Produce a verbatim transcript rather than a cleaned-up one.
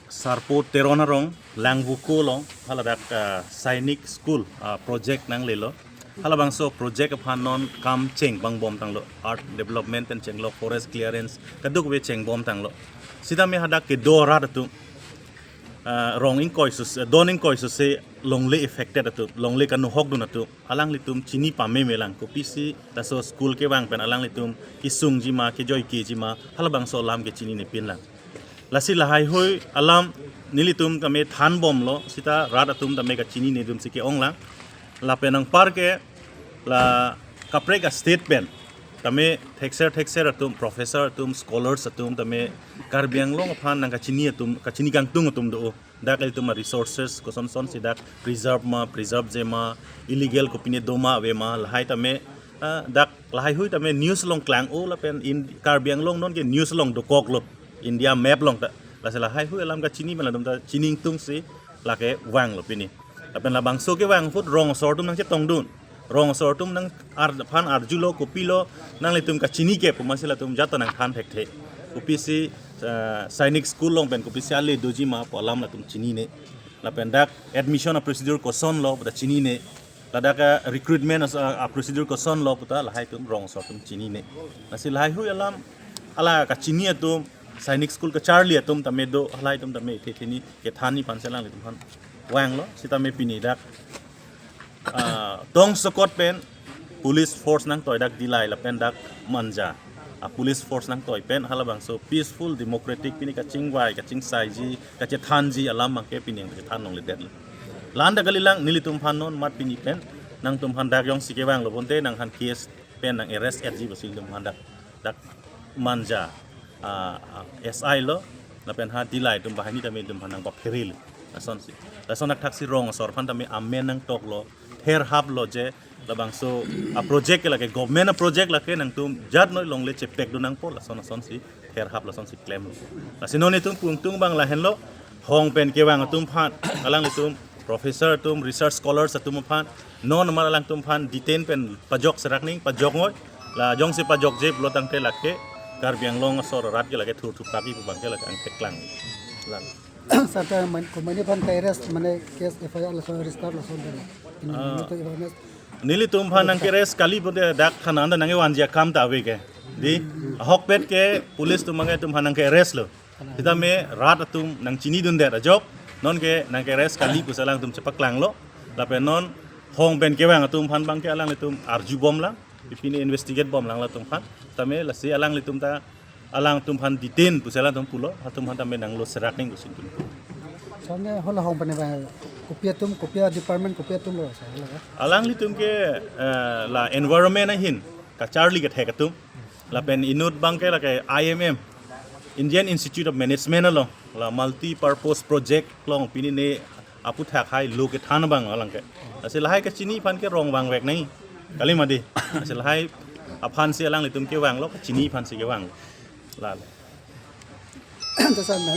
Sarpo Teron arong Langvuko along haladak, ah, Sainik School, ah, project nanglelo. Halabangso project aphan non kam chengbangbom tanglo, earth development pen chenglo, forest clearance kadokave chengbom tanglo. Sitame hadak kedo arat atum, ah, rong ingkoi suse, don ingkoi suse longle affected atum, longle kanohokdun atum, alanglitum chini pamemelang, kopisi laso school kevang pen alanglitum kesungji ma, kejoikeji ma, halabangso alam ke chininepinlang. Lasi lahaihui alam nelitum tame thanbomlo, sita rat atum tame kachininedunsi ke-onglang. Lapen anparke la kaprek a-state pen tame thekser thekser atum, professor atum, scholars atum tame Karbi Anglong aphan nangkachini atum, kachini kangtung atum do. Dak ilitum a-resources kosonson si dak preserve ma, preserve-je ma, illegal kopine doma ave ma, lahai tame, ah, dak lahaihui tame news along klang-o lapen in Karbi Anglong nonke news along dokoklo, India map along ta. Lasi lahaihui alam kachini pen latum ta chini ingtungsi lake vanglo pini. Lapen labangso kevang ahut rong asor atum nangchetongdun. Rong asor atum nang ar-, phan arjulo, kopilo, nanglitum kachini ke pu masi latum jat ta nangthan thekthe. Kopisi, ah, Sainik School along pen kopisi ale doji ma pu alam latum chinine. Lapen dak admission a-procedure kosonlo pu ta chinine. Ladak a-recruitment as-, a-, a-procedure kosonlo pu ta lahai atum rong asor atum chinine. Lasi lahaihui alam, hala kachini atum, Sainik School kacharli atum tame do, halahai atum tame ithe theni kethanji aphansi alanglitum aphan vanglo, sitame pini dak, ah, Tongsokot pen police force nangtoi dak Dillai lapen dak Manja a-police force nangtoi pen halabangso peaceful democratic pini kachingvai, kachingsaiji, kachethanji alam abangke pini nangchethan longledetlo. La-an ta kalilang, nelitum aphan non mat pini pen nangtum aphan dak jongsi kevanglo bonte nangphan case pen nang-arrest-etji pusi nelitum aphan dak, dak Manja, ah, ah, S I lo, lapen ha Dillai atum banghini tame nelitum aphan nangpapherelo. Lasonsi. Lason athaksi rong asor aphan tame amen nangtoklo, therhaplo je labangso a-project ke lake, government a-project lake, nangtum jat noi longle chepekdun nangpo, lason lasonsi therhap, lasonsi klemlo. Lasi non itum pungtung abang lahenlo, hong pen kevang atum aphan, alanglitum professor atum, research scholars atum aphan, non amat alangtum aphan detain pen pajok serak ning, pajok ngoi, la jongsi pajokje pulo tangte lake Karbi Anglong asor arat ke lake thurthup kaki pu abangke lake angthek klang. Lang. Sir, ta man, komatne aphan ka-arrest, mane case F I R lason register lason dena. Ini Ah. Itu awareness. Nelitum aphan nangke-arrest kali bonte dak thana anta nangkevanji akam ta ave ke. Di, ahokpet ke police atum abangke nelitum aphan nangke-arrest lo. Sitame rat atum nangchinidundet ajok, nonke nangke-arrest kali pusi alangtum chepaklanglo. Lapen non hong pen kevang atum aphan abangke alanglitum arjubomlang, pipine investigate bomlang latum aphan. Tame lasi alanglitum ta, alangtum aphan detain pusi alangtum pulo, latum aphan tame nanglo serak ning pusi nelitum. Sone hala hong pen ba kopi atum, kopi a-department, kopi atum lo, sir, hala ka? Alanglitum ke, eh, la environment ahin kacharli kethek atum. Lapen inut abangke lake I M M, Indian Institute of Management along, la multi-purpose project along pini ne aputhak hai lo kethan abang alangke. Lasi lahai kachini aphan ke rong vangvek nai. Kali mati. Lasi lahai aphansi alanglitum kevanglo, kachini aphansi kevanglo. Lalo. Anta sir,